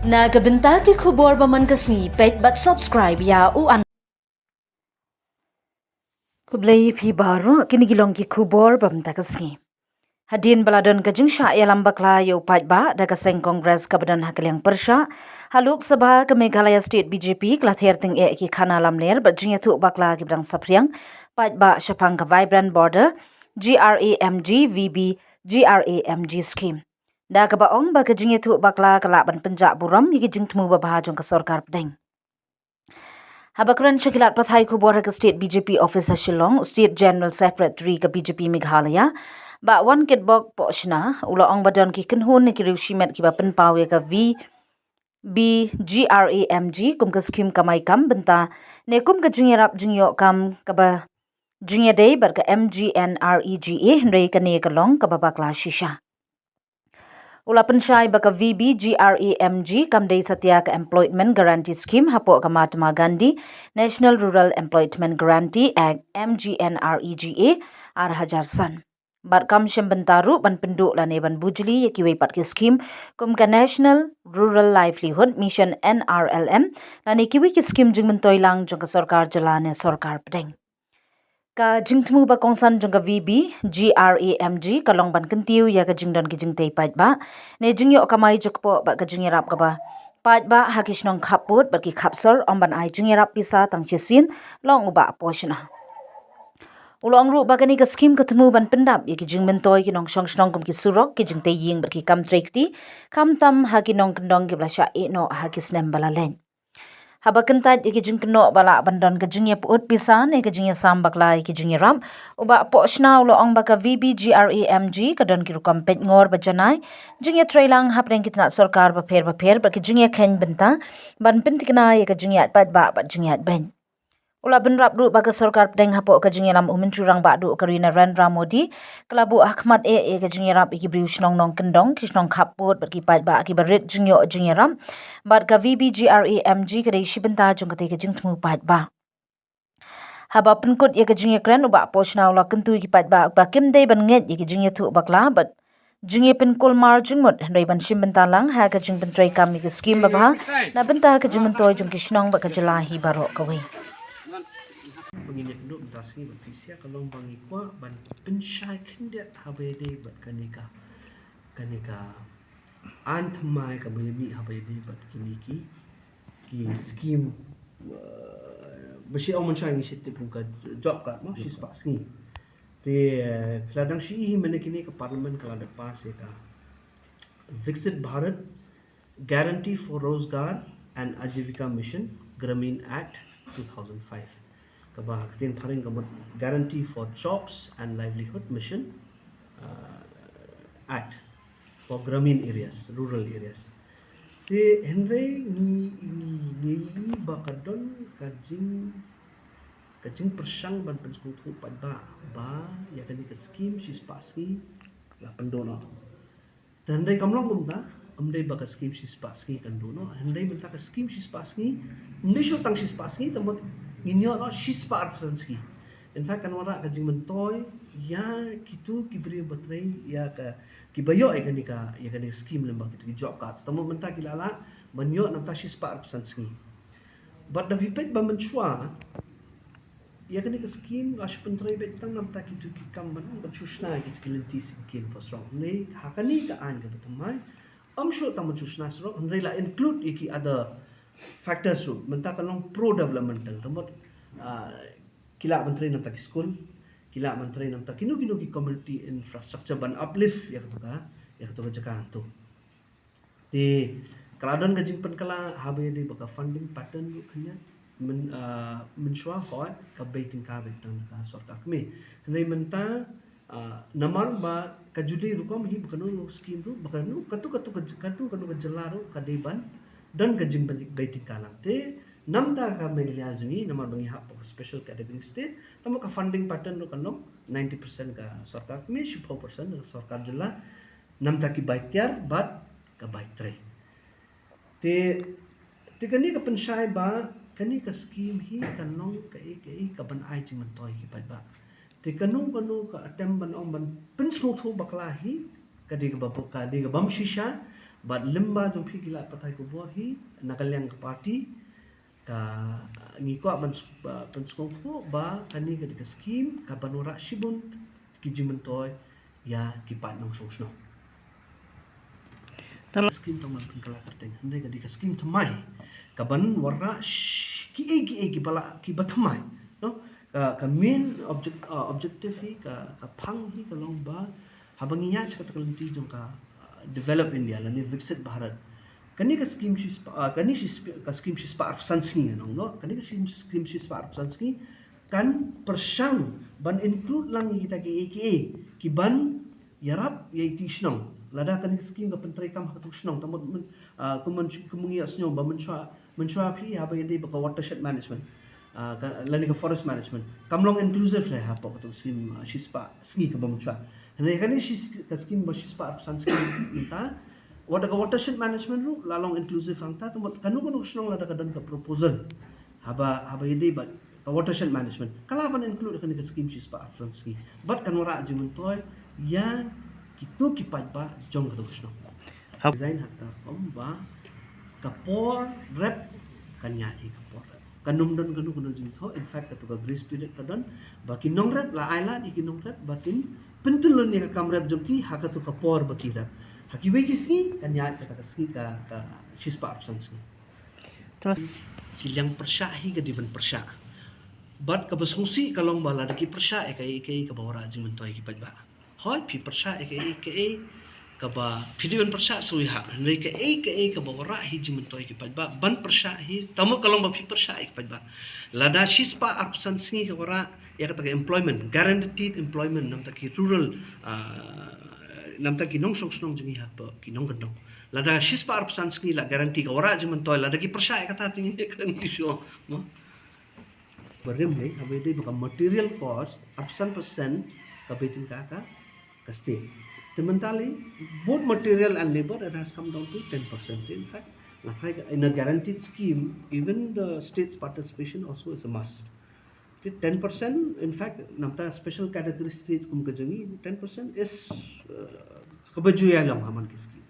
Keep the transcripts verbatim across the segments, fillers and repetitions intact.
Na ka bynta ki khubor ba man ka sngi, peit bad subscribe ïa u an. Khublei phi baroh, kine ki long ki khubor ba mynta ka sngi. Hadien ba la don ka jingshah ïalam bakla ïa u paidbah da ka seng Congress kaba don ha ka liang pyrshah ha Lok Sabha, ka Meghalaya State B J P ka la ther tyngeh ki khana lamler bad jingïathuh bakla kiba dang saphriang paidbah shaphang ka Vibrant Border G R A M G V B G R A M G scheme. Da kaba ong ba ka jingïathuh bakla ka lah ban pynjah burom ïa ki jingthmu babha jong ka sorkar pdeng. Haba kren sha ki lad pathai khubor ha ka State B J P office ha Shillong, u State General Secretary ka B J P Meghalaya, Bah Wankitbok Pohshna, u la ong ba don ki kynhun ne ki riew shimet kiba pynpaw ïa ka V B G R A M G kum ka scheme kamai kam bynta ne kum ka jingïarap jingïoh kam kaba jingïadei bad ka M G N R E G A, hynrei kane ka long kaba bakla shisha. U la pynshai ba ka V B G R A M G kam dei satia ka Employment Guarantee Scheme hapoh ka Mahatma Gandhi National Rural Employment Guarantee Act, M G N R E G A, ar hajar san. Bad kam shem bynta ruh ban pynduh lane ban bujli ïa kiwei pat ki scheme kum ka National Rural Livelihood Mission, N R L M, lane kiwei ki scheme jingmyntoi lang jong ka sorkar jylla ne sorkar pdeng. Ka jingthmu ba kongsan jong ka V B G R A M G ka long ban kyntiew ïa ka jingdon ki jingtei paidbah ne jingïoh kamai jukpoh bad ka jingïarap kaba paidbah ha ki shnong khappud bad ki khapsor, ym ban ai jingïarap pisa tang shisien, long u Bah Pohshna. U la ong ruh ba kane ka scheme ka thmu ban pyndap ïa ki jingmyntoi ki nongshong shnong kum ki surok, ki jingtei ïing bad ki kam trei kti, khamtam ha ki nongkyndong kiba la shah ïeh noh ha ki snem ba la leit. Haba kyntait ïa ki jingkynnoh ba lah ban don ka jingïapyut pisa ne ka jingïasam bakla ïa ki jingïarap, u Bah Pohshna u la ong ba ka V B G R A M G ka don ki rukom peitngor ba janai, jingïatreilang hapdeng ki tnat sorkar bapher bapher bad ki jingïakheiñ bynta ban pynthikna ïa ka jingïaid paidbah bad jingïaid beit. U la bynrap ruh ba ka sorkar pdeng hapoh ka jingïalam u Myntri Rangbah Duh ka ri Narendra Modi ka la buh ha khmat eh ïa ka jingïarap ïa ki briew shnong nongkyndong, ki shnong khappud bad ki paidbah kiba rit jingïoh jingïarap. Bad ka V B G R A M G ka dei shi bynta jong katei ka jingthmu paidbah. Haba pynkut ïa ka jingïakren, u Bah Pohshna u la kyntu ïa ki paidbah ba kim dei ban ngeit ïa ki jingïathuh bakla bad jingïapynkulmar jingmut, hynrei ban shim bynta lang ha ka jingpyntreikam ïa ki scheme babha na bynta ka jingmyntoi jong ki shnong bad ka jylla hi baroh kawei. Ba ngin ïakynduh mynta sngi bad phi sha ka long ba ngi kwah ban pynshai khyndiat haba ïadei bad kane ka, kane ka aiñ thymmai kaba ïa mih haba ïadei bad kine ki, ki scheme, eh, ba shi ong mynshwa ngi shi tip kum ka job card mo, shispah sngi. Te, eh, ka la dang shi hi mynne kine ka Parliament ka la da pass ïa ka Viksit Bharat Guarantee for Rozgar and Ajivika Mission, Gramin Act two thousand five. Kaba ha ka ktien phareng ka mut Guarantee for Jobs and Livelihood Mission, uh, Act for Gramin areas, rural areas. Te hynrei ngi, ngi, ngi ïohi ba ka don ka jing, ka jingpyrshang ban pynsngewthuh paidbah ba ïa kane ka scheme shispah sngi la pynduh noh. Te hynrei kam long kumta, kam dei ba ka scheme shispah sngi kan duh noh, hynrei mynta ka scheme shispah sngi, ym dei shuh tang shispah sngi, te mut ngin ïoh noh shispah arphew san sngi. In fact kan wanrah ka jingmyntoi ïa kito ki briew ba trei ïa ka, kiba ïoh ïa kane ka, ïa kane ka scheme lyngba kito ki job card. Te mut mynta ki la lah ban ïoh na bynta shispah arphew san sngi. Bad da phi peit ba mynshwa ïa kane ka scheme la shu pyntrei beit tang na bynta kito ki kam ban, ban shu shna ïa kito ki lynti sngewsih pha srong. Hynrei ha kane ka aiñ kaba thymmai ym shu tang ban shu shna srong, hynrei la include ïa ki other factors ruh. Mynta ka long pro development tang, te mut, ah, ki lah ban trei na bynta ki skul, ki lah ban trei na bynta kino kino ki community infrastructure ban uplift ïa kato ka, ïa kato ka jaka hangto. Te ka la don ka jingpynkylla haba ïadei bad ka funding pattern ruh khyndiat, myn, ah, mynshwa hooid ka bei tyngka beit tang na ka sorkar kmie. Hynrei mynta, ah, namar ba ka ju dei rukom hi ba kano kano scheme ruh, ba kano, kato, kato, kato, kano kano ka jylla ruh ka dei ban don ka jingbei tyngka lang. Te na bynta ka Meghalaya jong ngi namar ba ngi hap ka special category state, namar ka funding pattern ruh kan long ninety percent ka sorkar kmie, shiphew percent ka sorkar jylla. Na bynta ki bai tiar bad ka bai trei. Te, te kane ka pynshai ba kane ka scheme hi kan long kaei kaei kaban ai jingmyntoi ki paidbah. Te kano kano ka attempt ban ong ban pynsngewthuh bakla hi ka dei kaba, ka dei ka bym shisha. Bad lyngba jong phi ki lad pathai khubor hi, na ka liang ka party, ka ngi kwah ban s-, ba, ban sngewthuh ba kane ka dei ka skim kaban wanrah shibun ki jingmyntoi ïa ki paid nongshong shnong. Tang skim tang ban pynkylla kyrteng, hynrei ka dei ka skim thymmai kaban wanrah sh-, kiei kiei kiba la, kiba thymmai, no? Ka, ka main object, uh, objective hi, ka, ka phang hi ka long ba haba ngi ïaid sha kata ka lynti jong ka, uh, developed India lane Viksit Bharat, kane ka skim shispah, uh, kane shispah, ka skim shispah arphew san sngi, nong, no? Kane ka skim, skim shispah arphew san sngi kan pyrshang ban include lang ïa kita kiei kiei kiban ïarap ïa iti shnong. Lada kane ka skim ka pyntreikam ha katu ka shnong, tang ba myn, ah, kum myn, kum ngi ïohsngew ba mynshuwa, mynshuwa phi haba ïadei bad ka watershed management, ah, ka, lane ka forest management, kam long inclusive re hapoh katu ka skim, ah, shispah sngi kaba mynshuwa. Hynrei kane shi, ka skim ba shispah arphew san sngi mynta, wat ka watershed management ruh la long inclusive hangta, tang ba kano kano ka shnong lada ka don ka proposal haba, haba ïadei bad ka watershed management, ka lah ban include ha kane ka skim shispah arphew san sngi. Bad kan wanrah jingmyntoi ïa kito ki paidbah jong katu ka shnong. Hap. Design ha kata ka rukom ba ka por rep kan ïaid hi ka por rep. Kan ym don kano kano jingthoh, in fact katu ka grace period ka don ba ki nongrep la ai lad ïa ki nongrep ba kin pyntylli ïa ka kam rep jong ki ha katu ka por ba ki rep. Ha kiwei ki sngi kan ïaid kata ka sngi, ka, ka shispah arphew san sngi. Ki liang pyrshah hi ka dei ban pyrshah. Bad kaba sngewsih ka long ba lada ki pyrshah ïa kaei kaei kaba wanrah jingmyntoi ïa ki paidbah. Hooid, phi pyrshah ïa kaei kaei kaba phi dei ban pyrshah, sngewsih ha. Hynrei kaei kaei kaba wanrah hi jingmyntoi ïa ki paidbah, ban pyrshah hi, tang ba ka long ba phi pyrshah ïa ki paidbah. Lada shispah arphew san sngi ka wanrah ïa kata ka employment, guaranteed employment, namar ki rural, ah, namar ki nongshong shnong jong ngi hapoh ki nongkyndong. Lada shispah arphew san sngi la guarantee ka wanrah jingmyntoi, lada ki pyrshah ïa kata, te ngin ïa kren issue, mo? Barim dei, haba ïadei bad ka material cost, arphew san percent ka bei tyngka ka, ka state. Te mynta lei, both material and labor, it has come down to ten percent. In fact, nga tharai ka, in a guaranteed scheme, even the state's participation also is a must. Te ten percent, in fact, namar special category state kum ka jong ngi, ten percent is, uh, kaba ju ïalam ha man ki scheme.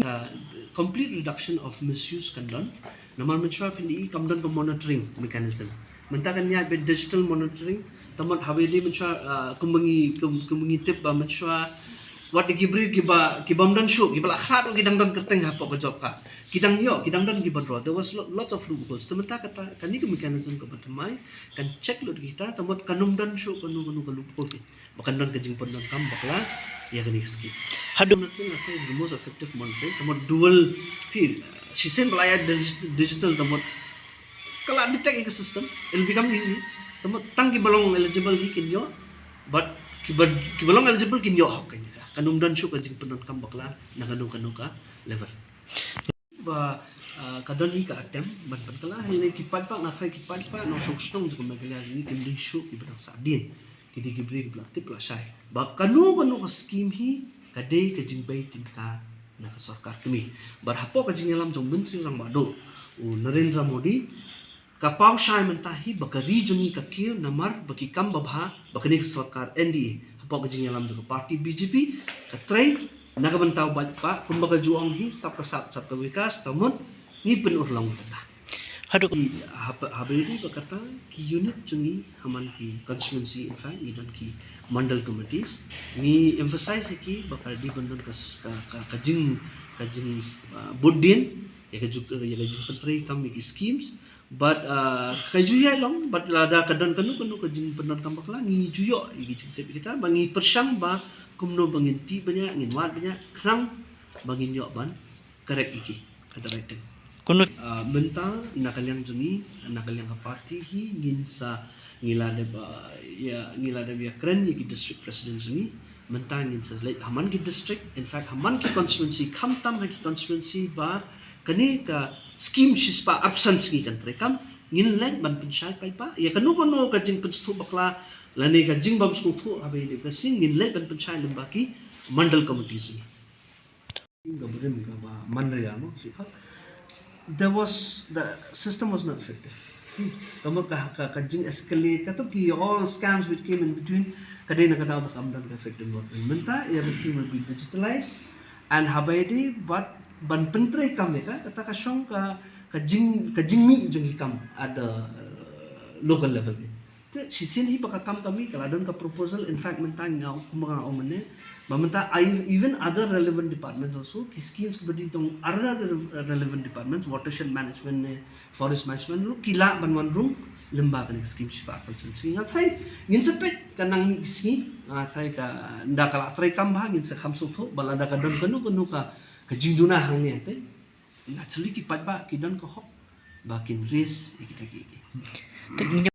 Uh, complete reduction of misuse kan don. Namar mynshuwa phin i kam don ka monitoring mechanism. Mynta kan ïaid bad digital monitoring. Tang ba haba ïadei mynshuwa, uh, kum ba ngi, kum, kum ba ngi tip ba mynshuwa wat ki briew kiba, ki bym don shuh, kiba la khlad ruh ki dang don kyrteng hapoh ka job card. Ki dang ïoh, ki dang don kiba draw. There was lo-, lots of loopholes. Te mynta kata, kane ka mechanism kaba thymmai kan check lut kita, tang ba kan ym don shuh kano kano ka loophole. Ba kan don ka jingpyndonkam bakla ïa kane ka skim. Haduh mynta nga tharai the most effective monitoring, tang ba dual phi, shisien ba la ïa dig-, digital, tang ba ka la detect ïa ka system, it'll become easy. Tang ba tang kiba long eligible hi kin ïoh, but kiba, kiba long eligible kin ïoh hok kane ka. Kan ym don shuh ka jingpyndonkam bakla na kano kano ka level. Ba, ah, ka don hi ka attempt ban pynkylla, hynrei ki paidbah, nga tharai ki paidbah nongshong shnong jong ka Meghalaya jong ngi kim dei shuh kiba dang sahdien. Ki dei ki briew kiba la tip la shai ba kano kano ka skim hi ka dei ka jingbei tyngka na ka sorkar kmie. Bad hapoh ka jingïalam jong u Myntri Rangbah Duh, u Narendra Modi, ka paw shai mynta hi ba ka ri jong ngi ka kiew namar ba ki kam babha ba kane ka sorkar N D A hapoh ka jingïalam jong ka party B J P ka trei na ka bynta u paidbah, kumba ka ju ong hi, sabka saath, sabka vikas, tang ba ngi pynurlong kata. Haduh. I, haba, haba ïadei bad kata ki unit jong ngi ha man ki constituency, in fact ngi don ki mandal committees, ngi emphasize ïa ki ba ka dei ban don ka s-, ka, ka, ka jing, ka jing, ah, bud dien ïa ka ju, ïa ka jingpyntreikam ïa ki schemes. But, uh, ka ju ïaid long, but lada ka don kano kano ka jingpyndonkam bakla, ngi ju ïoh ïa ki jingtip ïa kita, ba ngi pyrshang ba kumno ba ngin tih bniah, ngin wad bniah, khnang ba ngin ïoh ban correct ïa ki at the right time. Kano, uh, mynta na ka liang jong ngi, na ka liang ka party hi, ngin sa, ngi la dep, uh, ïa, ngi la dep ïakren ïa ki district president jong ngi. Mynta ngin sa leit ha man ki district, in fact ha man ki constituency, khamtam ha ki constituency ba kane ka skim shispah arphew san sngi kan treikam, ngin leit ban pynshai paidbah ïa kano kano ka jingpynsngewthuh bakla lane ka jingbym sngewthuh haba ïadei bad ka skim, ngin leit ban pynshai lyngba ki mandal committees. Ka barim kaba MGNREGA, mo, shi khot. There was, the system was not effective. Hmm. Tang ba ka, ka, ka jing escalate, kato ki all scams which came in between, ka dei na ka daw ba kam don ka effective enforcement. Mynta, everything will be digitalized, and haba ïadei bad ban pyntreikam ïa ka, kata ka shong ka, ka jing, ka jingmih jong ki kam at the, uh, local level. Te shisien hi ba ka kam ka mih, ka la don ka proposal, in fact mynta nga kum ba nga ong mynne ba mynta even other relevant departments also, ki schemes kiba dei tang other relevant departments, watershed management ne forest management ruh ki lah ban wan rung lyngba kane ka scheme shispah percent. Nga tharai ngin sa peit ka nang mih ki sngi, nga tharai ka, ynda ka la treikam bha ngin sa kham sngewthuh ba lada ka don kano kano ka, ka jingduna hangne te naturally ki paidbah ki don ka hok ba kin raise ïa kita ki, ki.